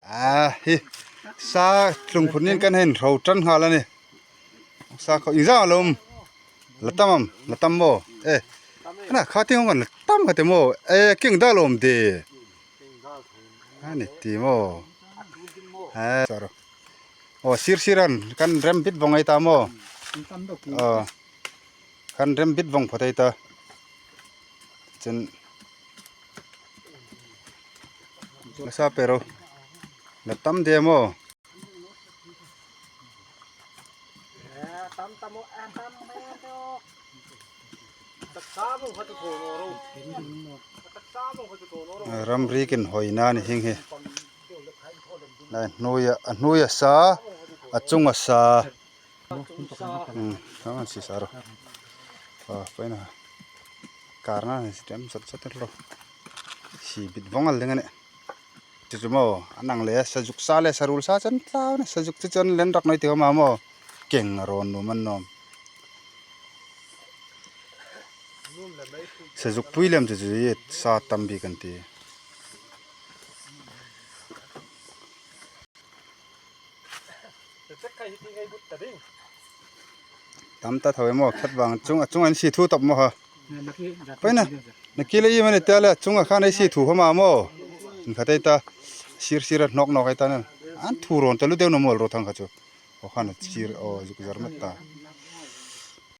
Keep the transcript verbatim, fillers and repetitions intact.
A hi. Sa tlung phun nin kan hin rho tan hal ani. Sa kho ija lom. Latam am, latam mo. Eh. Kana kha ting kan latam ka te mo. Eh, king da lom de. Ani ti mo. Eh, saro. O, sir siran kan rem bit vong ai ta mo. O. Kan rem bit vong phatai ta. Chen. Masa pero. Latam de mo. Ram ri kin hoina ni hing hi. Lai nuya, nuya sa, achunga sa. Hmm, kaman si saro. Ah, paina. Karna ni si tem sat sat lo. Si bit vongal dengan ni. Chuchu mo, anang le, sajuk sa le, sarul sa chan tla, ne, sajuk chu chan len rak noi ti ma mo. Keng ron nu man nom. Sajuk pui lem chuchu ye, sa tam bi kan ti. Tam ta thoi mo, khat vang chung, chung an si thu tap mo ha. Paina, na ki le i mane ta le, chung a khan ai si thu ha ma mo. In khat ai ta, sir sir nok nok ai ta na. An thu ron ta lu deu no mol ro thang kha chu. O khan sir, o juk jar mat ta.